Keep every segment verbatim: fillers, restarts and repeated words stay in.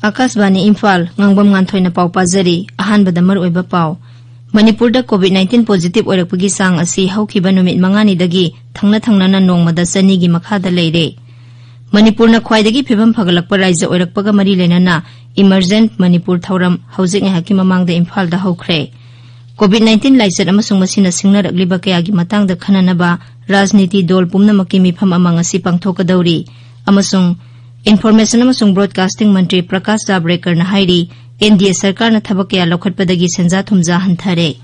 ꯑꯥꯀꯥꯁꯕꯥꯅꯤ ꯏꯝꯐꯥꯜ, ꯉꯥꯡꯕꯝ ꯉꯥꯟꯊꯣꯏꯅ ꯄꯥꯎ ꯄꯥꯖꯔꯤ꯫ ꯑꯍꯥꯟꯕꯗ ꯃꯔꯨꯑꯣꯏꯕ ꯄꯥꯎ꯫ ꯃꯅꯤꯄꯨꯔꯗ COVID nineteen positive ꯑꯣꯏꯔꯛꯄꯒꯤ ꯆꯥꯡ ꯑꯁꯤ ꯍꯧꯈꯤꯕ ꯅꯨꯃꯤꯠ ꯃꯉꯥꯅꯤꯗꯒꯤ ꯊꯪꯅ ꯊꯪꯅꯅ ꯅꯣꯡꯃꯗ ꯆꯅꯤꯒꯤ ꯃꯈꯥꯗ ꯂꯩꯔꯦ꯫ ꯃꯅꯤꯄꯨꯔꯅ ꯈ꯭ꯋꯥꯏꯗꯒꯤ ꯐꯤꯕꯝ ꯐꯒꯠꯂꯛꯄ ꯔꯥꯏꯖ꯭ꯌ ꯑꯣꯏꯔꯛꯄꯒ ꯃꯔꯤ ꯂꯩꯅꯅ Emergent ꯃꯅꯤꯄꯨꯔ ꯊꯧꯔꯝ ꯍꯧꯖꯤꯛ ꯉꯥꯏꯍꯥꯛꯀꯤ ꯃꯃꯥꯡꯗ ꯏꯝꯐꯥꯜꯗ ꯍꯧꯈ꯭ꯔꯦ꯫ COVID nineteen ꯂꯥꯏꯆꯠ ꯑꯃꯁꯨꯡ ꯃꯁꯤꯅ ꯁꯤꯡꯅꯔꯛꯂꯤꯕ ꯀꯌꯥꯒꯤ ꯃꯇꯥꯡꯗ ꯈꯟꯅꯅꯕ ꯔꯥꯖꯅꯤꯇꯤ ꯗꯣꯜ ꯄꯨꯝꯅꯃꯛꯀꯤ ꯃꯤꯐꯝ ꯑꯃ ꯉꯁꯤ ꯄꯥꯡꯊꯣꯛꯀꯗꯧꯔꯤ꯫ ꯑꯃꯁꯨꯡ Information ꯑꯃꯁꯨꯡ Broadcasting ꯃꯟꯇ꯭ꯔꯤ ꯄ꯭ꯔꯀꯥꯁ ꯖꯥꯕ꯭ꯔꯦꯀꯔꯅ ꯍꯥꯏꯔꯤ, NDA ꯁꯔꯀꯥꯔꯅ ꯊꯕꯛ ꯀꯌꯥ ꯂꯧꯈꯠꯄꯗꯒꯤ ꯁꯦꯟꯖꯥ ꯊꯨꯝꯖꯥ ꯍꯟꯊꯔꯦ꯫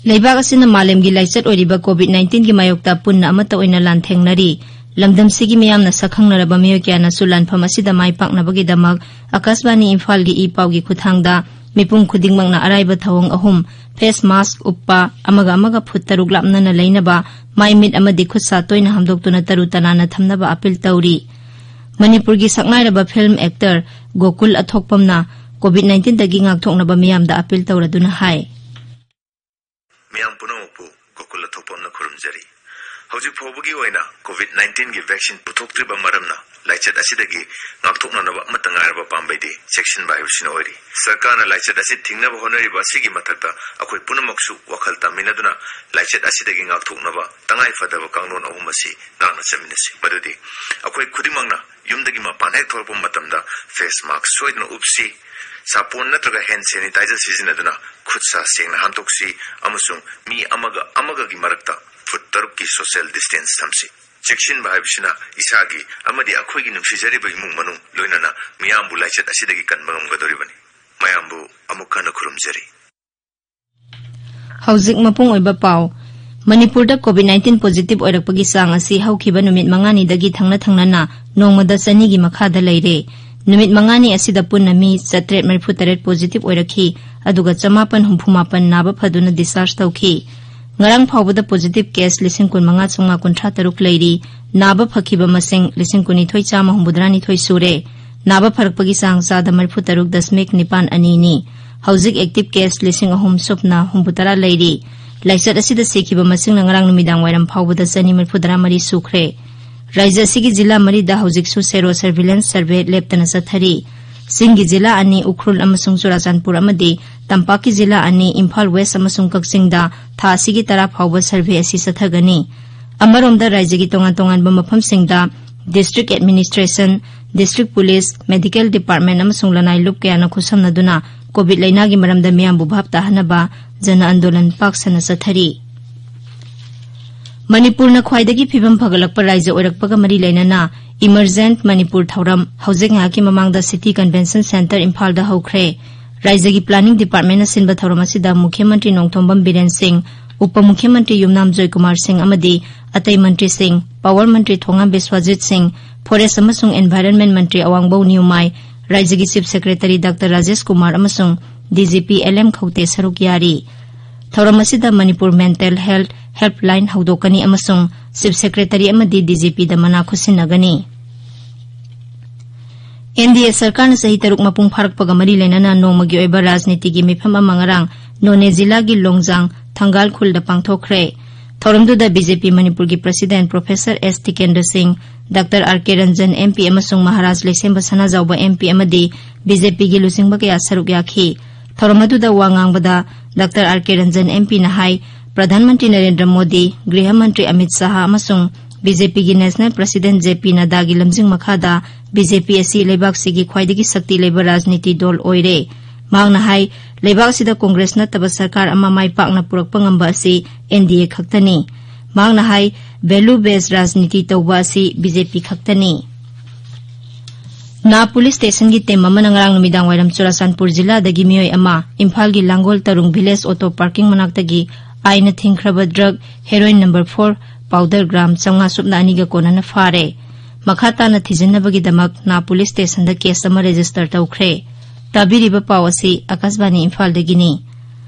ꯂꯩꯕꯥꯛ ꯑꯁꯤꯅ ꯃꯥꯂꯦꯝꯒꯤ ꯂꯥꯏꯆꯠ ꯑꯣꯏꯔꯤꯕ COVID nineteen ꯒꯤ ꯃꯥꯌꯣꯛꯇ ꯄꯨꯟꯅ ꯑꯃꯠꯇ ꯑꯣꯏꯅ ꯂꯥꯟꯊꯦꯡꯅꯔꯤ꯫ ꯂꯝꯗꯝꯁꯤꯒꯤ ꯃꯤꯌꯥꯝꯅ ꯁꯛꯈꯪꯅꯔꯕ ꯃꯤꯑꯣꯏ ꯀꯌꯥꯅꯁꯨ ꯂꯥꯟꯐꯝ ꯑꯁꯤꯗ ꯃꯥꯏ ꯄꯥꯛꯅꯕꯒꯤꯗꯃꯛ ꯑꯀꯥꯁꯕꯥꯅꯤ ꯏꯝꯐꯥꯜꯒꯤ ꯏ ꯄꯥꯎꯒꯤ ꯈꯨꯠꯊꯥꯡꯗ ꯃꯤꯄꯨꯝ ꯈꯨꯗꯤꯡꯃꯛꯅ ꯑꯔꯥꯏꯕ ꯊꯧꯑꯣꯡ ꯑꯍꯨꯝ, face mask ꯎꯞꯄ, ꯑꯃꯒ ꯑꯃꯒ ꯐꯨꯠ ꯇꯔꯨꯛ ꯂꯥꯞꯅꯅ ꯂꯩꯅꯕ, ꯃꯥꯏ ꯃꯤꯠ ꯑꯃꯗꯤ ꯈꯨꯠ ꯁꯥ ꯇꯣꯏꯅ ꯍꯥꯝꯗꯣꯛꯇꯨꯅ ꯇꯔꯨ ꯇꯅꯥꯟꯅ ꯊꯝꯅꯕ ꯑꯥꯄꯤꯜ ꯇꯧꯔꯤ꯫ ꯃꯅꯤꯄꯨꯔꯒꯤ ꯁꯛꯅꯥꯏꯔꯕ film actor Gokul ꯑꯊꯣꯛꯄꯝꯅ COVID nineteen ꯗꯒꯤ ꯉꯥꯛꯊꯣꯛꯅꯕ ꯃꯤꯌꯥꯝꯗ ꯑꯥꯄꯤꯜ ꯇꯧꯔꯗꯨꯅ ꯍꯥꯏ꯫ ꯃꯤꯌꯥꯝ ꯄꯨꯝꯅꯃꯛꯄꯨ ꯒꯣꯀꯨꯜ ꯑꯊꯣꯛꯄꯝꯅ ꯈꯨꯔꯨꯝꯖꯔꯤ꯫ ꯍꯧꯖꯤꯛ ꯐꯥꯎꯕꯒꯤ ꯑꯣꯏꯅ COVID nineteen ꯒꯤ vaccine ꯄꯨꯊꯣꯛꯇ꯭ꯔꯤꯕ ꯃꯔꯝꯅ ꯂꯥꯏꯆꯠ ꯑꯁꯤꯗꯒꯤ ꯉꯥꯛꯊꯣꯛꯅꯅꯕ ꯑꯃꯠꯇ ꯉꯥꯏꯔꯕ ꯄꯥꯝꯕꯩꯗꯤ ꯆꯦꯛꯁꯤꯟꯕ ꯍꯥꯏꯕꯁꯤꯅ ꯑꯣꯏꯔꯤ꯫ ꯁꯔꯀꯥꯔꯅ ꯂꯥꯏꯆꯠ ꯑꯁꯤ ꯊꯤꯡꯅꯕ ꯍꯣꯠꯅꯔꯤꯕ ꯑꯁꯤꯒꯤ ꯃꯊꯛꯇ ꯑꯩꯈꯣꯏ ꯄꯨꯝꯅꯃꯛꯁꯨ ꯋꯥꯈꯜ ꯇꯥꯃꯤꯟꯅꯗꯨꯅ ꯂꯥꯏꯆꯠ ꯑꯁꯤꯗꯒꯤ ꯉꯥꯛꯊꯣꯛꯅꯕ ꯇꯉꯥꯏ ꯐꯗꯕ ꯀꯥꯡꯂꯣꯟ ꯑꯍꯨꯝ ꯑꯁꯤ ꯉꯥꯛꯅ ꯆꯠꯃꯤꯟꯅꯁꯤ꯫ ꯃꯗꯨꯗꯤ ꯑꯩꯈꯣꯏ ꯈꯨꯗꯤꯡꯃꯛꯅ ꯌꯨꯝꯗꯒꯤ ꯃꯄꯥꯟ ꯍꯦꯛ ꯊꯣꯛꯂꯛꯄ ꯃꯇꯝꯗ face mask ꯁꯣꯏꯗꯅ ꯎꯞꯁꯤ, ꯁꯥꯄꯣꯟ ꯅꯠꯇ꯭ꯔꯒ hand sanitizer ꯁꯤꯖꯤꯟꯅꯗꯨꯅ ꯈꯨꯠ ꯁꯥ ꯁꯦꯡꯅ ꯍꯥꯝꯗꯣꯛꯁꯤ ꯑꯃꯁꯨꯡ ꯃꯤ ꯑꯃꯒ ꯑꯃꯒꯒꯤ ꯃꯔꯛꯇ ꯐꯨꯠ ꯇꯔꯨꯛꯀꯤ social distance ꯊꯝꯁꯤ꯫ ꯆꯦꯛꯁꯤꯟꯕ ꯍꯥꯏꯕꯁꯤꯅ ꯏꯁꯥꯒꯤ ꯑꯃꯗꯤ ꯑꯩꯈꯣꯏꯒꯤ ꯅꯨꯡꯁꯤꯖꯔꯤꯕ ꯏꯃꯨꯡ ꯃꯅꯨꯡ, ꯂꯣꯏꯅꯅ ꯃꯤꯌꯥꯝꯕꯨ ꯂꯥꯏꯆꯠ ꯑꯁꯤꯗꯒꯤ ꯀꯟꯕ ꯉꯝꯒꯗꯧꯔꯤꯕꯅꯤ꯫ ꯃꯌꯥꯝꯕꯨ ꯑꯃꯨꯛ ꯍꯟꯅ ꯈꯨꯔꯨꯝꯖꯔꯤ꯫ ꯍꯧꯖꯤꯛ ꯃꯄꯨꯡ ꯑꯣꯏꯕ ꯄꯥꯎ꯫ ꯃꯅꯤꯄꯨꯔꯗ COVID nineteen positive ꯑꯣꯏꯔꯛꯄꯒꯤ ꯆꯥꯡ ꯑꯁꯤ ꯍꯧꯈꯤꯕ ꯅꯨꯃꯤꯠ ꯃꯉꯥꯅꯤꯗꯒꯤ ꯊꯪꯅ ꯊꯪꯅꯅ ꯅꯣꯡꯃꯗ ꯆꯅꯤꯒꯤ ꯃꯈꯥꯗ ꯂꯩꯔꯦ꯫ ꯅꯨꯃꯤꯠ ꯃꯉꯥꯅꯤ ꯑꯁꯤꯗ ꯄꯨꯟꯅ ꯃꯤ ꯆꯥꯇ꯭ꯔꯦꯠ ꯃꯔꯤꯐꯨ ꯇꯔꯦꯠ positive ꯑꯣꯏꯔꯛꯈꯤ, ꯑꯗꯨꯒ ꯆꯃꯥꯄꯟ ꯍꯨꯝꯐꯨ ꯃꯥꯄꯟ ꯅꯥꯕ ꯐꯗꯨꯅ discharge ꯇꯧꯈꯤ꯫ ꯉꯔꯥꯡ ꯐꯥꯎꯕꯗ positive case ꯂꯤꯁꯤꯡ ꯀꯨꯟ ꯃꯉꯥ ꯆꯥꯝꯃꯉꯥ ꯀꯨꯟꯊ꯭ꯔꯥ ꯇꯔꯨꯛ ꯂꯩꯔꯤ꯫ ꯅꯥꯕ ꯐꯈꯤꯕ ꯃꯁꯤꯡ ꯂꯤꯁꯤꯡ ꯀꯨꯟꯅꯤꯊꯣꯏ ꯆꯥꯝꯃ ꯍꯨꯝꯐꯨꯇꯔꯥ ꯅꯤꯊꯣꯏ ꯁꯨꯔꯦ꯫ ꯅꯥꯕ ꯐꯔꯛꯄꯒꯤ ꯆꯥꯡ ꯆꯥꯗ ꯃꯔꯤꯐꯨ ꯇꯔꯨꯛ ꯗꯁꯃꯤꯛ ꯅꯤꯄꯥꯟ ꯑꯅꯤꯅꯤ꯫ ꯍꯧꯖꯤꯛ active case ꯂꯤꯁꯤꯡ ꯑꯍꯨꯝ ꯁꯨꯞꯅ ꯍꯨꯝꯐꯨꯇꯔꯥ ꯂꯩꯔꯤ꯫ ꯂꯥꯏꯆꯠ ꯑꯁꯤꯗ ꯁꯤꯈꯤꯕ ꯃꯁꯤꯡꯅ ꯉꯔꯥꯡ ꯅꯨꯃꯤꯗꯥꯡ ꯋꯥꯏꯔꯝ ꯐꯥꯎꯕꯗ ꯆꯅꯤ ꯃꯔꯤꯐꯨꯇꯔꯥ ꯃꯔꯤ ꯁꯨꯈ꯭ꯔꯦ꯫ ꯔꯥꯖ꯭ꯌ ꯑꯁꯤꯒꯤ ꯖꯤꯂꯥ ꯃꯔꯤꯗ ꯍꯧꯖꯤꯛꯁꯨ ꯁꯦꯔꯣ surveillance survey ꯂꯦꯞꯇꯅ ꯆꯠꯊꯔꯤ꯫ ꯆꯤꯡꯒꯤ ꯖꯤꯂꯥ ꯑꯅꯤ, ꯎꯈ꯭ꯔꯨꯜ ꯑꯃꯁꯨꯡ ꯆꯨꯔꯥꯆꯥꯟꯄꯨꯔ ꯑꯃꯗꯤ ꯇꯝꯄꯥꯛꯀꯤ ꯖꯤꯂꯥ ꯑꯅꯤ, ꯏꯝꯐꯥꯜ West ꯑꯃꯁꯨꯡ ꯀꯛꯆꯤꯡꯗ ꯊꯥ ꯑꯁꯤꯒꯤ ꯇꯔꯥ ꯐꯥꯎꯕ survey ꯑꯁꯤ ꯆꯠꯊꯒꯅꯤ꯫ ꯑꯃꯔꯣꯝꯗ, ꯔꯥꯖ꯭ꯌꯒꯤ ꯇꯣꯉꯥꯟ ꯇꯣꯉꯥꯟꯕ ꯃꯐꯝꯁꯤꯡꯗ district administration, district police, medical department ꯑꯃꯁꯨꯡ ꯂꯅꯥꯏ ꯂꯨꯞ ꯀꯌꯥꯅ ꯈꯨꯠꯁꯝꯅꯗꯨꯅ COVID ꯂꯥꯏꯅꯥꯒꯤ ꯃꯔꯝꯗ ꯃꯤꯌꯥꯝꯕꯨ ꯚꯥꯞ ꯇꯥꯍꯟꯅꯕ ꯖꯅ ꯑꯟꯗꯣꯂꯟ ꯄꯥꯛ ꯁꯟꯅ ꯆꯠꯊꯔꯤ꯫ ꯃꯅꯤꯄꯨꯔꯅ ꯈ꯭ꯋꯥꯏꯗꯒꯤ ꯐꯤꯕꯝ ꯐꯒꯠꯂꯛꯄ ꯔꯥꯖ꯭ꯌ ꯑꯣꯏꯔꯛꯄꯒ ꯃꯔꯤ ꯂꯩꯅꯅ Emergent Manipur ꯊꯧꯔꯝ ꯍꯧꯖꯤꯛ ꯉꯥꯏꯍꯥꯛꯀꯤ ꯃꯃꯥꯡꯗ City Convention Centre ꯏꯝꯐꯥꯜꯗ ꯍꯧꯈ꯭ꯔꯦ꯫ ꯔꯥꯖ꯭ꯌꯒꯤ planning departmentꯅ ꯁꯤꯟꯕ ꯊꯧꯔꯝ ꯑꯁꯤꯗ ꯃꯨꯈ꯭ꯌ ꯃꯟꯇ꯭ꯔꯤ ꯅꯣꯡꯊꯣꯝꯕꯝ ꯕꯤꯔꯦꯟ ꯁꯤꯡ, ꯎꯄ ꯃꯨꯈ꯭ꯌ ꯃꯟꯇ꯭ꯔꯤ ꯌꯨꯝꯅꯥꯝ ꯖꯣꯏꯀꯨꯃꯥꯔ ꯁꯤꯡ ꯑꯃꯗꯤ ꯑꯇꯩ ꯃꯟꯇ꯭ꯔꯤꯁꯤꯡ, power ꯃꯟꯇ꯭ꯔꯤ ꯊꯣꯉꯥꯝ ꯕꯤꯁ꯭ꯋꯥꯖꯤꯠ ꯁꯤꯡ, forest ꯑꯃꯁꯨꯡ environment ꯃꯟꯇ꯭ꯔꯤ ꯑꯋꯥꯡꯕꯧ ꯅꯤꯎꯃꯥꯏ, ꯔꯥꯖ꯭ꯌꯒꯤ chief secretary doctor Rajesh Kumar ꯑꯃꯁꯨꯡ DGP L M ꯈꯧꯇꯦ ꯁꯔꯨꯛ ꯌꯥꯔꯤ꯫ ꯊꯧꯔꯝ ꯑꯁꯤꯗ ꯃꯅꯤꯄꯨꯔ mental health helpline ꯍꯧꯗꯣꯛꯀꯅꯤ ꯑꯃꯁꯨꯡ chief secretary ꯑꯃꯗꯤ DGPꯗ ꯃꯅꯥ ꯈꯨꯠꯁꯤꯟꯅꯒꯅꯤ꯫ NDA ꯁꯔꯀꯥꯔꯅ ꯆꯍꯤ ꯇꯔꯨꯛ ꯃꯄꯨꯡ ꯐꯥꯔꯛꯄꯒ ꯃꯔꯤ ꯂꯩꯅꯅ ꯅꯣꯡꯃꯒꯤ ꯑꯣꯏꯕ ꯔꯥꯖꯅꯤꯇꯤꯒꯤ ꯃꯤꯐꯝ ꯑꯃ ꯉꯔꯥꯡ ꯅꯣꯅꯦ ꯖꯤꯂꯥꯒꯤ ꯂꯣꯡꯖꯥꯡ ꯊꯪꯒꯥꯜ ꯈꯨꯜꯗ ꯄꯥꯡꯊꯣꯛꯈ꯭ꯔꯦ꯫ ꯊꯧꯔꯝꯗꯨꯗ BJP ꯃꯅꯤꯄꯨꯔꯒꯤ president Professor S ꯇꯤꯀꯦꯟꯗ꯭ꯔ ꯁꯤꯡ, ꯗꯥꯛꯇꯔ R ꯀꯦ ꯔꯟꯖꯟ MP ꯑꯃꯁꯨꯡ ꯃꯍꯥꯔꯥꯖ ꯂꯩꯁꯦꯝꯕ ꯁꯅꯥꯖꯥꯎꯕ MP ꯑꯃꯗꯤ BJPꯒꯤ ꯂꯨꯆꯤꯡꯕ ꯀꯌꯥ ꯁꯔꯨꯛ ꯌꯥꯈꯤ꯫ ꯊꯧꯔꯝ ꯑꯗꯨꯗ ꯋꯥ ꯉꯥꯡꯕꯗ ꯗꯥꯛꯇꯔ R ꯀꯦ ꯔꯟꯖꯟ MPꯅ ꯍꯥꯏ, ꯄ꯭ꯔꯙꯥꯟ ꯃꯟꯇ꯭ꯔꯤ ꯅꯔꯦꯟꯗ꯭ꯔ ꯃꯣꯗꯤ, ꯒ꯭ꯔꯤꯍ ꯃꯟꯇ꯭ꯔꯤ ꯑꯃꯤꯠ ꯁꯥꯍ ꯑꯃꯁꯨꯡ BJPꯒꯤ national president J P ꯅꯗꯥꯒꯤ ꯂꯝꯖꯤꯡ ꯃꯈꯥꯗ BJP ꯑꯁꯤ ꯂꯩꯕꯥꯛꯁꯤꯒꯤ ꯈ꯭ꯋꯥꯏꯗꯒꯤ ꯁꯛꯇꯤ ꯂꯩꯕ ꯔꯥꯖꯅꯤꯇꯤ ꯗꯣꯜ ꯑꯣꯏꯔꯦ꯫ ꯃꯍꯥꯛꯅ ꯍꯥꯏ, ꯂꯩꯕꯥꯛ ꯑꯁꯤꯗ ꯀꯣꯡꯒ꯭ꯔꯦꯁ ꯅꯠꯇꯕ ꯁꯔꯀꯥꯔ ꯑꯃ ꯃꯥꯏ ꯄꯥꯛꯅ ꯄꯨꯔꯛꯄ ꯉꯝꯕ ꯑꯁꯤ NDA ꯈꯛꯇꯅꯤ꯫ ꯃꯍꯥꯛꯅ ꯍꯥꯏ, value based ꯔꯥꯖꯅꯤꯇꯤ ꯇꯧꯕ ꯑꯁꯤ BJP ꯈꯛꯇꯅꯤ꯫ ꯅꯥ police stationꯒꯤ team ꯑꯃꯅ ꯉꯔꯥꯡ ꯅꯨꯃꯤꯗꯥꯡ ꯋꯥꯏꯔꯝ ꯆꯨꯔꯥꯆꯥꯟꯄꯨꯔ ꯖꯤꯂꯥꯗꯒꯤ ꯃꯤꯑꯣꯏ ꯑꯃ ꯏꯝꯐꯥꯜꯒꯤ ꯂꯥꯡꯒꯣꯜ ꯇꯔꯨꯡ village auto parking ꯃꯅꯥꯛꯇꯒꯤ ꯑꯥꯏꯟꯅ ꯊꯤꯡꯈ꯭ꯔꯕ drug heroin number four powder gram ꯆꯥꯝꯃꯉꯥ ꯁꯨꯞꯅ ꯑꯅꯤꯒ ꯀꯣꯟꯅꯅ ꯐꯥꯔꯦ꯫ ꯃꯈꯥ ꯇꯥꯅ ꯊꯤꯖꯤꯟꯅꯕꯒꯤꯗꯃꯛ ꯅꯥ police stationꯗ case ꯑꯃ register ꯇꯧꯈ꯭ꯔꯦ꯫ ꯇꯥꯕꯤꯔꯤꯕ ꯄꯥꯎ ꯑꯁꯤ ꯑꯀꯥꯁꯕꯥꯅꯤ ꯏꯝꯐꯥꯜꯗꯒꯤꯅꯤ꯫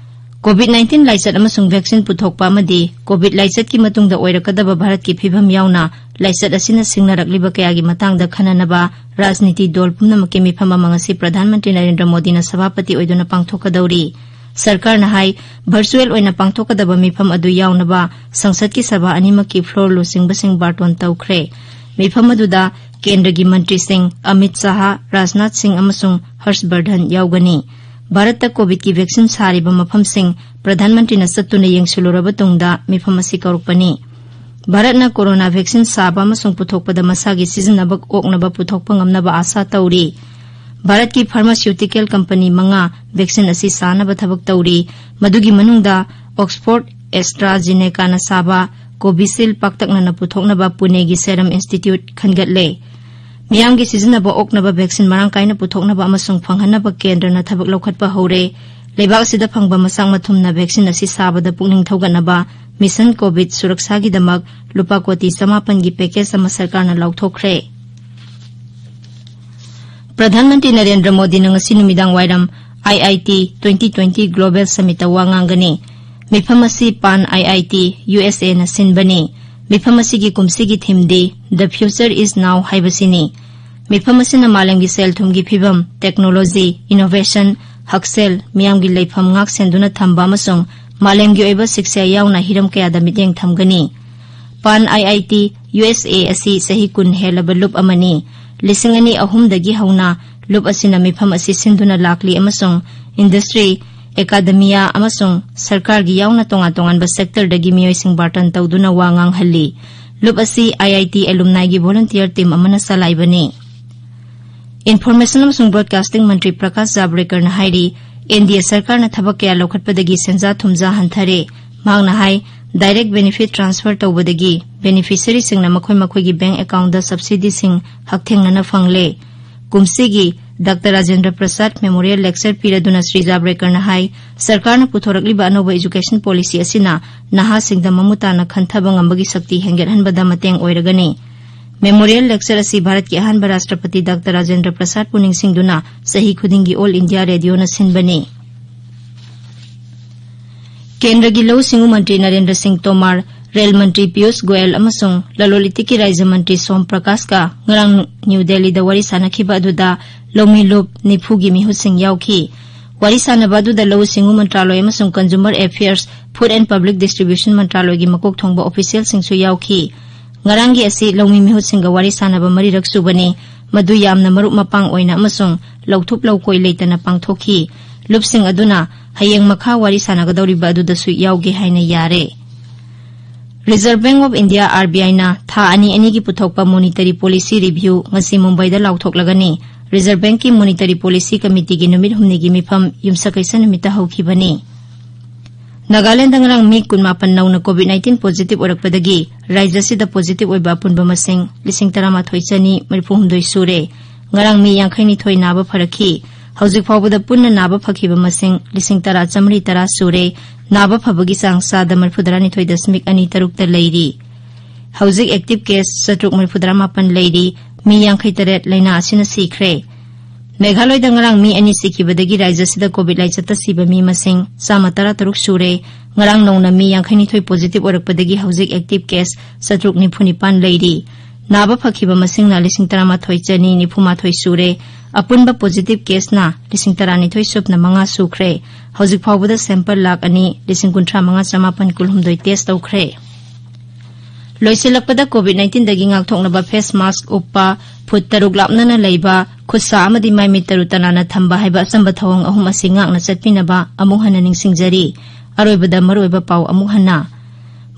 COVID nineteen ꯂꯥꯏꯆꯠ ꯑꯃꯁꯨꯡ vaccine ꯄꯨꯊꯣꯛꯄ ꯑꯃꯗꯤ COVID ꯂꯥꯏꯆꯠꯀꯤ ꯃꯇꯨꯡꯗ ꯑꯣꯏꯔꯛꯀꯗꯕ ꯚꯥꯔꯠꯀꯤ ꯐꯤꯚꯝ ꯌꯥꯎꯅ ꯂꯥꯏꯆꯠ ꯑꯁꯤꯅ ꯁꯤꯡꯅꯔꯛꯂꯤꯕ ꯀꯌꯥꯒꯤ ꯃꯇꯥꯡꯗ ꯈꯟꯅꯅꯕ ꯔꯥꯖꯅꯤꯇꯤ ꯗꯣꯜ ꯄꯨꯝꯅꯃꯛꯀꯤ ꯃꯤꯐꯝ ꯑꯃ ꯉꯁꯤ ꯄ꯭ꯔꯙꯥꯟ ꯃꯟꯇ꯭ꯔꯤ ꯅꯔꯦꯟꯗ꯭ꯔ ꯃꯣꯗꯤꯅ ꯁꯚꯥꯄꯇꯤ ꯑꯣꯏꯗꯨꯅ ꯄꯥꯡꯊꯣꯛꯀꯗꯧꯔꯤ꯫ ꯁꯔꯀꯥꯔꯅ ꯍꯥꯏ, ꯚꯔꯆꯨꯋꯦꯜ ꯑꯣꯏꯅ ꯄꯥꯡꯊꯣꯛꯀꯗꯕ ꯃꯤꯐꯝ ꯑꯗꯨ ꯌꯥꯎꯅꯕ ꯁꯪꯁꯠꯀꯤ ꯁꯚꯥ ꯑꯅꯤꯃꯛꯀꯤ ꯐ꯭ꯂꯣꯔ ꯂꯨꯆꯤꯡꯕꯁꯤꯡ ꯕꯥꯔꯇꯣꯟ ꯇꯧꯈ꯭ꯔꯦ꯫ ꯃꯤꯐꯝ ꯑꯗꯨꯗ ꯀꯦꯟꯗ꯭ꯔꯒꯤ ꯃꯟꯇ꯭ꯔꯤꯁꯤꯡ ꯑꯃꯤꯠ ꯁꯥꯍ, ꯔꯥꯖꯅꯥꯊ ꯁꯤꯡ ꯑꯃꯁꯨꯡ ꯍꯔꯁ ꯕꯔꯙꯟ ꯌꯥꯎꯒꯅꯤ꯫ ꯚꯥꯔꯠꯇ ꯀꯣꯚꯤꯗꯀꯤ ꯚꯦꯛꯁꯤꯟ ꯁꯥꯔꯤꯕ ꯃꯐꯝꯁꯤꯡ ꯄ꯭ꯔꯙꯥꯟ ꯃꯟꯇ꯭ꯔꯤꯅ ꯆꯠꯇꯨꯅ ꯌꯦꯡꯁꯤꯜꯂꯨꯔꯕ ꯇꯨꯡꯗ ꯃꯤꯐꯝ ꯑꯁꯤ ꯀꯧꯔꯛꯄꯅꯤ꯫ ꯚꯥꯔꯠꯅ ꯀꯣꯔꯣꯅꯥ ꯚꯦꯛꯁꯤꯟ ꯁꯥꯕ ꯑꯃꯁꯨꯡ ꯄꯨꯊꯣꯛꯄꯗ ꯃꯁꯥꯒꯤ ꯁꯤꯖꯤꯟꯅꯕ ꯑꯣꯛꯅꯕ ꯄꯨꯊꯣꯛꯄ ꯉꯝꯅꯕ ꯑꯥꯁꯥ ꯇꯧꯔꯤ꯫ ꯚꯥꯔꯠꯀꯤ ꯐꯥꯔꯃꯥꯁꯤꯌꯨꯇꯤꯀꯦꯜ ꯀꯝꯄꯅꯤ ꯃꯉꯥ ꯚꯦꯛꯁꯤꯟ ꯑꯁꯤ ꯁꯥꯅꯕ ꯊꯕꯛ ꯇꯧꯔꯤ꯫ ꯃꯗꯨꯒꯤ ꯃꯅꯨꯡꯗ ꯑꯣꯛꯁꯐꯣꯔꯗ ꯑꯦꯁꯇ꯭ꯔꯥꯖꯤꯅꯦꯀꯥꯅ ꯁꯥꯕ ꯀꯣꯚꯤꯁꯤꯜ ꯄꯥꯛꯇꯛꯅꯅ ꯄꯨꯊꯣꯛꯅꯕ ꯄꯨꯅꯦꯒꯤ ꯁꯦꯔꯝ ꯏꯟꯁꯇꯤꯇ꯭ꯌꯨꯠ ꯈꯟꯒꯠꯂꯦ꯫ ꯃꯤꯌꯥꯝꯒꯤ ꯁꯤꯖꯤꯟꯅꯕ ꯑꯣꯛꯅꯕ ꯚꯦꯛꯁꯤꯟ ꯃꯔꯥꯡ ꯀꯥꯏꯅ ꯄꯨꯊꯣꯛꯅꯕ ꯑꯃꯁꯨꯡ ꯐꯪꯍꯟꯅꯕ ꯀꯦꯟꯗ꯭ꯔꯅ ꯊꯕꯛ ꯂꯧꯈꯠꯄ ꯍꯧꯔꯦ꯫ ꯂꯩꯕꯥꯛ ꯑꯁꯤꯗ ꯐꯪꯕ ꯃꯆꯥꯛ ꯃꯊꯨꯝꯅ ꯚꯦꯛꯁꯤꯟ ꯑꯁꯤ ꯁꯥꯕꯗ ꯄꯨꯛꯅꯤꯡ ꯊꯧꯒꯠꯅꯕ ꯃꯤꯁꯟ ꯀꯣꯚꯤꯗ ꯁꯨꯔꯛꯁꯥꯒꯤꯗꯃꯛ ꯂꯨꯄꯥ ꯀꯣꯇꯤ ꯆꯃꯥꯄꯟꯒꯤ ꯄꯦꯀꯦꯖ ꯑꯃ ꯁꯔꯀꯥꯔꯅ ꯂꯥꯎꯊꯣꯛꯈ꯭ꯔꯦ꯫ ꯄ꯭ꯔꯙꯥꯟ ꯃꯟꯇ꯭ꯔꯤ ꯅꯔꯦꯟꯗ꯭ꯔ ꯃꯣꯗꯤꯅ ꯉꯁꯤ ꯅꯨꯃꯤꯗꯥꯡ ꯋꯥꯏꯔꯝ ꯑꯥꯏ ꯑꯥꯏ ꯇꯤ ꯇ꯭ꯋꯦꯟꯇꯤ ꯇ꯭ꯋꯦꯟꯇꯤ ꯒ꯭ꯂꯣꯕꯦꯜ ꯁꯃꯤꯠꯇ ꯋꯥ ꯉꯥꯡꯒꯅꯤ꯫ ꯃꯤꯐꯝ ꯑꯁꯤ ꯄꯥꯟ ꯑꯥꯏ ꯑꯥꯏ ꯇꯤ ꯌꯨ ꯑꯦꯁ ꯑꯦꯅ ꯁꯤꯟꯕꯅꯤ꯫ ꯃꯤꯐꯝ ꯑꯁꯤꯒꯤ ꯀꯨꯝꯁꯤꯒꯤ ꯊꯤꯝꯗꯤ "The Future Is Now" ꯍꯥꯏꯕꯁꯤꯅꯤ꯫ ꯃꯤꯐꯝ ꯑꯁꯤꯅ ꯃꯥꯂꯦꯝꯒꯤ ꯁꯦꯜ ꯊꯨꯝꯒꯤ ꯐꯤꯕꯝ, ꯇꯦꯛꯅꯣꯂꯣꯖꯤ, ꯏꯅꯣꯚꯦꯁꯟ, ꯍꯛꯁꯦꯜ, ꯃꯤꯌꯥꯝꯒꯤ ꯂꯩꯐꯝ ꯉꯥꯛ ꯁꯦꯟꯗꯨꯅ ꯊꯝꯕ ꯑꯃꯁꯨꯡ ꯃꯥꯂꯦꯝꯒꯤ ꯑꯣꯏꯕ ꯁꯤꯛꯁꯥ ꯌꯥꯎꯅ ꯍꯤꯔꯝ ꯀꯌꯥꯗ ꯃꯤꯠꯌꯦꯡ ꯊꯝꯒꯅꯤ꯫ ꯄꯥꯟ ꯑꯥꯏ ꯑꯥꯏ ꯇꯤ ꯌꯨ ꯑꯦꯁ ꯑꯦ ꯑꯁꯤ ꯆꯍꯤ ꯀꯨꯟ ꯍꯦꯜꯂꯕ ꯂꯨꯞ ꯑꯃꯅꯤ꯫ ꯂꯤꯁꯤꯡ ꯑꯅꯤ ꯑꯍꯨꯝꯗꯒꯤ ꯍꯧꯅ ꯂꯨꯞ ꯑꯁꯤꯅ ꯃꯤꯐꯝ ꯑꯁꯤ ꯁꯤꯟꯗꯨꯅ ꯂꯥꯛꯂꯤ ꯑꯃꯁꯨꯡ ꯏꯟꯗꯁꯇ꯭ꯔꯤ, ꯑꯦꯀꯥꯗꯃꯤꯌꯥ ꯑꯃꯁꯨꯡ ꯁꯔꯀꯥꯔꯒꯤ ꯌꯥꯎꯅ ꯇꯣꯉꯥꯟ ꯇꯣꯉꯥꯟꯕ ꯁꯦꯛꯇꯔꯗꯒꯤ ꯃꯤꯑꯣꯏꯁꯤꯡ ꯕꯥꯔꯇꯟ ꯇꯧꯗꯨꯅ ꯋꯥ ꯉꯥꯡꯍꯜꯂꯤ꯫ ꯂꯨꯞ ꯑꯁꯤ ꯑꯥꯏ ꯑꯥꯏ ꯇꯤ ꯑꯦꯂꯨꯝꯅꯥꯏꯒꯤ ꯚꯣꯂꯨꯟꯇꯤꯌꯔ ꯇꯤꯝ ꯑꯃꯅ ꯆꯂꯥꯏꯕꯅꯤ꯫ ꯏꯟꯐꯣꯔꯃꯦꯁꯟ ꯑꯃꯁꯨꯡ ꯕ꯭ꯔꯣꯗꯀꯥꯁꯇꯤꯡ ꯃꯟꯇ꯭ꯔꯤ ꯄ꯭ꯔꯀꯥꯁ ꯖꯥꯕ꯭ꯔꯦꯀꯔꯅ ꯍꯥꯏꯔꯤ, ꯑꯦꯟ ꯗꯤ ꯑꯦ ꯁꯔꯀꯥꯔꯅ ꯊꯕꯛ ꯀꯌꯥ ꯂꯧꯈꯠꯄꯗꯒꯤ ꯁꯦꯟꯖꯥ ꯊꯨꯝꯖꯥ ꯍꯟꯊꯔꯦ꯫ ꯃꯍꯥꯛꯅ ꯍꯥꯏ, ꯗꯥꯏꯔꯦꯛ ꯕꯦꯅꯤꯐꯤꯠ ꯇ꯭ꯔꯥꯟꯁꯐꯔ ꯇꯧꯕꯗꯒꯤ ꯕꯦꯅꯤꯐꯤꯁꯔꯤꯁꯤꯡꯅ ꯃꯈꯣꯏ ꯃꯈꯣꯏꯒꯤ ꯕꯦꯡꯛ ꯑꯦꯀꯥꯎꯟꯗ ꯁꯕꯁꯤꯗꯤꯁꯤꯡ ꯍꯛꯊꯦꯡꯅꯅ ꯐꯪꯂꯦ꯫ ꯀꯨꯝꯁꯤꯒꯤ doctor Rajendra Prasad memorial lecture ꯄꯤꯔꯗꯨꯅ ꯁ꯭ꯔꯤ ꯖꯥꯕ꯭ꯔꯦꯀꯔꯅ ꯍꯥꯏ, ꯁꯔꯀꯥꯔꯅ ꯄꯨꯊꯣꯔꯛꯂꯤꯕ ꯑꯅꯧꯕ ꯑꯦꯖꯨꯀꯦꯁꯟ ꯄꯣꯂꯤꯁꯤ ꯑꯁꯤꯅ ꯅꯍꯥꯁꯤꯡꯗ ꯃꯃꯨꯠ ꯇꯥꯅ ꯈꯟꯊꯕ ꯉꯝꯕꯒꯤ ꯁꯛꯇꯤ ꯍꯦꯟꯒꯠꯍꯟꯕꯗ ꯃꯇꯦꯡ ꯑꯣꯏꯔꯒꯅꯤ꯫ ꯃꯦꯃꯣꯔꯤꯌꯦꯜ ꯂꯦꯛꯆꯔ ꯑꯁꯤ ꯚꯥꯔꯠꯀꯤ ꯑꯍꯥꯟꯕ ꯔꯥꯁꯇ꯭ꯔꯄꯇꯤ ꯗꯥꯛꯇꯔ ꯔꯥꯖꯦꯟꯗ꯭ꯔ ꯄ꯭ꯔꯁꯥꯗꯄꯨ ꯅꯤꯡꯁꯤꯡꯗꯨꯅ ꯆꯍꯤ ꯈꯨꯗꯤꯡꯒꯤ ꯑꯣꯜ ꯏꯟꯗꯤꯌꯥ ꯔꯦꯗꯤꯑꯣꯅ ꯁꯤꯟꯕꯅꯤ꯫ ꯀꯦꯟꯗ꯭ꯔꯒꯤ ꯂꯧꯎ ꯁꯤꯡꯎ ꯃꯟꯇ꯭ꯔꯤ ꯅꯔꯦꯟꯗ꯭ꯔ ꯁꯤꯡ ꯇꯣꯃꯥꯔ ꯔꯦꯜ ꯃꯟꯇ꯭ꯔꯤ ꯄꯤꯌꯨꯁ ꯒꯣꯌꯦꯜ ꯑꯃꯁꯨꯡ ꯂꯂꯣꯟ ꯏꯇꯤꯛꯀꯤ ꯔꯥꯖ꯭ꯌ ꯃꯟꯇ꯭ꯔꯤ ꯁꯣꯝ ꯄ꯭ꯔꯀꯥꯁꯀ ꯉꯔꯥꯡ ꯅ꯭ꯌꯨ ꯗꯦꯜꯂꯤꯗ ꯋꯥꯔꯤ ꯁꯥꯟꯅꯈꯤꯕ ꯑꯗꯨꯗ ꯂꯧꯃꯤ ꯂꯨꯞ ꯅꯤꯐꯨꯒꯤ ꯃꯤꯍꯨꯠꯁꯤꯡ ꯌꯥꯎꯈꯤ꯫ ꯋꯥꯔꯤ ꯁꯥꯟꯅꯕ ꯑꯗꯨꯗ ꯂꯧꯎ ꯁꯤꯡꯎ ꯃꯟꯇ꯭ꯔꯥꯂꯣꯏ ꯑꯃꯁꯨꯡ Consumer Affairs, Food and Public Distribution ꯃꯟꯇ꯭ꯔꯥꯂꯣꯏꯒꯤ ꯃꯀꯣꯛ ꯊꯣꯡꯕ ꯑꯣꯐꯤꯁꯤꯌꯦꯜꯁꯤꯡꯁꯨ ꯌꯥꯎꯈꯤ꯫ ꯉꯔꯥꯡꯒꯤ ꯑꯁꯤ ꯂꯧꯃꯤ ꯃꯤꯍꯨꯠꯁꯤꯡꯒ ꯋꯥꯔꯤ ꯁꯥꯟꯅꯕ ꯃꯔꯤꯔꯛ ꯁꯨꯕꯅꯤ꯫ ꯃꯗꯨ ꯌꯥꯝꯅ ꯃꯔꯨꯞ ꯃꯄꯥꯡ ꯑꯣꯏꯅ ꯑꯃꯁꯨꯡ ꯂꯧꯊꯨꯞ ꯂꯧꯀꯣꯏ ꯂꯩꯇꯅ ꯄꯥꯡꯊꯣꯛꯈꯤ꯫ ꯂꯨꯞꯁꯤꯡ ꯑꯗꯨꯅ ꯍꯌꯦꯡ ꯃꯈꯥ ꯋꯥꯔꯤ ꯁꯥꯟꯅꯒꯗꯧꯔꯤꯕ ꯑꯗꯨꯗꯁꯨ ꯌꯥꯎꯒꯦ ꯍꯥꯏꯅ ꯌꯥꯔꯦ꯫ Reserve Bank of India, R B I ꯅ ꯊꯥ ꯑꯅꯤ ꯑꯅꯤꯒꯤ ꯄꯨꯊꯣꯛꯄ monetary policy review ꯉꯁꯤ ꯃꯨꯝꯕꯥꯏꯗ ꯂꯥꯎꯊꯣꯛꯂꯒꯅꯤ꯫ Reserve Bank ꯀꯤ monetary policy committee ꯒꯤ ꯅꯨꯃꯤꯠ ꯍꯨꯝꯅꯤꯒꯤ ꯃꯤꯐꯝ ꯌꯨꯝꯁꯀꯩꯁ ꯅꯨꯃꯤꯠꯇ ꯍꯧꯈꯤꯕꯅꯤ꯫ ꯅꯥꯒꯥꯂꯦꯟꯗ ꯉꯔꯥꯡ ꯃꯤ ꯀꯨꯟꯃꯥꯄꯟ ꯅꯧꯅ COVID nineteen positive ꯑꯣꯏꯔꯛꯄꯗꯒꯤ ꯔꯥꯖ꯭ꯌ ꯑꯁꯤꯗ positive ꯑꯣꯏꯕ ꯑꯄꯨꯟꯕ ꯃꯁꯤꯡ ꯂꯤꯁꯤꯡ ꯇꯔꯥꯃꯥꯊꯣꯏ ꯆꯅꯤ ꯃꯔꯤꯐꯨ ꯍꯨꯝꯗꯣꯏ ꯁꯨꯔꯦ꯫ ꯉꯔꯥꯡ ꯃꯤ ꯌꯥꯡꯈꯩ ꯅꯤꯊꯣꯏ ꯅꯥꯕ ꯐꯔꯛꯈꯤ꯫ ꯍꯧꯖꯤꯛ ꯐꯥꯎꯕꯗ ꯄꯨꯟꯅ ꯅꯥꯕ ꯐꯈꯤꯕ ꯃꯁꯤꯡ ꯂꯤꯁꯤꯡ ꯇꯔꯥ ꯆꯥꯃꯔꯤ ꯇꯔꯥ ꯁꯨꯔꯦ꯫ ꯅꯥꯕ ꯐꯕꯒꯤ ꯆꯥꯡ ꯆꯥꯗ ꯃꯔꯤꯐꯨ ꯇꯔꯥꯅꯤꯊꯣꯏ ꯗꯁꯃꯤꯛ ꯑꯅꯤ ꯇꯔꯨꯛꯇ ꯂꯩꯔꯤ꯫ ꯍꯧꯖꯤꯛ active case ꯆꯥꯇ꯭ꯔꯨꯛ ꯃꯔꯤꯐꯨ ꯇꯔꯥ ꯃꯥꯄꯟ ꯂꯩꯔꯤ꯫ ꯃꯤ ꯌꯥꯡꯈꯩ ꯇꯔꯦꯠ ꯂꯥꯏꯅꯥ ꯑꯁꯤꯅ ꯁꯤꯈ꯭ꯔꯦ꯫ ꯃꯦꯘꯥꯂꯣꯏꯗ ꯉꯔꯥꯡ ꯃꯤ ꯑꯅꯤ ꯁꯤꯈꯤꯕꯗꯒꯤ ꯔꯥꯖ꯭ꯌ ꯑꯁꯤꯗ COVID ꯂꯥꯏꯆꯠꯇ ꯁꯤꯕ ꯃꯤ ꯃꯁꯤꯡ ꯆꯥꯝꯃ ꯇꯔꯥ ꯇꯔꯨꯛ ꯁꯨꯔꯦ꯫ ꯉꯔꯥꯡ ꯅꯧꯅ ꯃꯤ ꯌꯥꯡꯈꯩ ꯅꯤꯊꯣꯏ positive ꯑꯣꯏꯔꯛꯄꯗꯒꯤ ꯍꯧꯖꯤꯛ active case ꯆꯥꯇ꯭ꯔꯨꯛ ꯅꯤꯐꯨ ꯅꯤꯄꯥꯟ ꯂꯩꯔꯤ꯫ ꯅꯥꯕ ꯐꯈꯤꯕ ꯃꯁꯤꯡꯅ ꯂꯤꯁꯤꯡ ꯇꯔꯥꯃꯥꯊꯣꯏ ꯆꯅꯤ ꯅꯤꯐꯨ ꯃꯥꯊꯣꯏ ꯁꯨꯔꯦ꯫ ꯑꯄꯨꯟꯕ positive case ꯅ ꯂꯤꯁꯤꯡ ꯇꯔꯥꯅꯤꯊꯣꯏ ꯁꯨꯞꯅ ꯃꯉꯥ ꯁꯨꯈ꯭ꯔꯦ꯫ ꯍꯧꯖꯤꯛ ꯐꯥꯎꯕꯗ sample ꯂꯥꯈ ꯑꯅꯤ ꯂꯤꯁꯤꯡ ꯀꯨꯟꯊ꯭ꯔꯥ ꯃꯉꯥ ꯆꯃꯥꯄꯟ ꯀꯨꯟꯍꯨꯝꯗꯣꯏ test ꯇꯧꯈ꯭ꯔꯦ꯫ ꯂꯣꯏꯁꯤꯜꯂꯛꯄꯗ COVID nineteen ꯗꯒꯤ ꯉꯥꯛꯊꯣꯛꯅꯕ face mask ꯎꯞꯄ, ꯐꯨꯠ ꯇꯔꯨꯛ ꯂꯥꯞꯅꯅ ꯂꯩꯕ, ꯈꯨꯠ ꯁꯥ ꯑꯃꯗꯤ ꯃꯥꯏ ꯃꯤꯠ ꯇꯔꯨ ꯇꯅꯥꯟꯅ ꯊꯝꯕ ꯍꯥꯏꯕ ꯑꯆꯝꯕ ꯊꯧꯑꯣꯡ ꯑꯍꯨꯝ ꯑꯁꯤ ꯉꯥꯛꯅ ꯆꯠꯄꯤꯅꯕ ꯑꯃꯨꯛ ꯍꯟꯅ ꯅꯤꯡꯁꯤꯡꯖꯔꯤ꯫ ꯑꯔꯣꯏꯕꯗ ꯃꯔꯨꯑꯣꯏꯕ ꯄꯥꯎ ꯑꯃꯨꯛ ꯍꯟꯅ꯫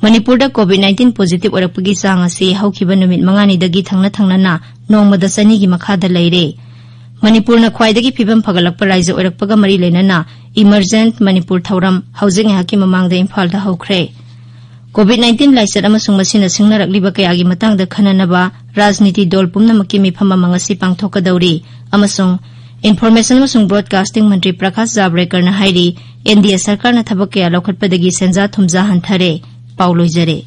ꯃꯅꯤꯄꯨꯔꯗ COVID nineteen positive ꯑꯣꯏꯔꯛꯄꯒꯤ ꯆꯥꯡ ꯑꯁꯤ ꯍꯧꯈꯤꯕ ꯅꯨꯃꯤꯠ ꯃꯉꯥꯅꯤꯗꯒꯤ ꯊꯪꯅ ꯊꯪꯅꯅ ꯅꯣꯡꯃꯗ ꯆꯅꯤꯒꯤ ꯃꯈꯥꯗ ꯂꯩꯔꯦ꯫ ꯃꯅꯤꯄꯨꯔꯅ ꯈ꯭ꯋꯥꯏꯗꯒꯤ ꯐꯤꯕꯝ ꯐꯒꯠꯂꯛꯄ ꯔꯥꯖ꯭ꯌ ꯑꯣꯏꯔꯛꯄꯒ ꯃꯔꯤ ꯂꯩꯅꯅ Emergent Manipur ꯊꯧꯔꯝ ꯍꯧꯖꯤꯛ ꯉꯥꯏꯍꯥꯛꯀꯤ ꯃꯃꯥꯡꯗ ꯏꯝꯐꯥꯜꯗ ꯍꯧꯈ꯭ꯔꯦ꯫ COVID nineteen ꯂꯥꯏꯆꯠ ꯑꯃꯁꯨꯡ ꯃꯁꯤꯅ ꯁꯤꯡꯅꯔꯛꯂꯤꯕ ꯀꯌꯥꯒꯤ ꯃꯇꯥꯡꯗ ꯈꯟꯅꯅꯕ ꯔꯥꯖꯅꯤꯇꯤ ꯗꯣꯜ ꯄꯨꯝꯅꯃꯛꯀꯤ ꯃꯤꯐꯝ ꯑꯃ ꯉꯁꯤ ꯄꯥꯡꯊꯣꯛꯀꯗꯧꯔꯤ ꯑꯃꯁꯨꯡ Information ꯑꯃꯁꯨꯡ Broadcasting ꯃꯟꯇ꯭ꯔꯤ ꯄ꯭ꯔꯀꯥꯁ ꯖꯥꯕ꯭ꯔꯦꯀꯔꯅ ꯍꯥꯏꯔꯤ, NDA ꯁꯔꯀꯥꯔꯅ ꯊꯕꯛ ꯀꯌꯥ ꯂꯧꯈꯠꯄꯗꯒꯤ ꯁꯦꯟꯖꯥ ꯊꯨꯝꯖꯥ ꯍꯟꯊꯔꯦ꯫ ꯄꯥꯎ ꯂꯣꯏꯖꯔꯦ꯫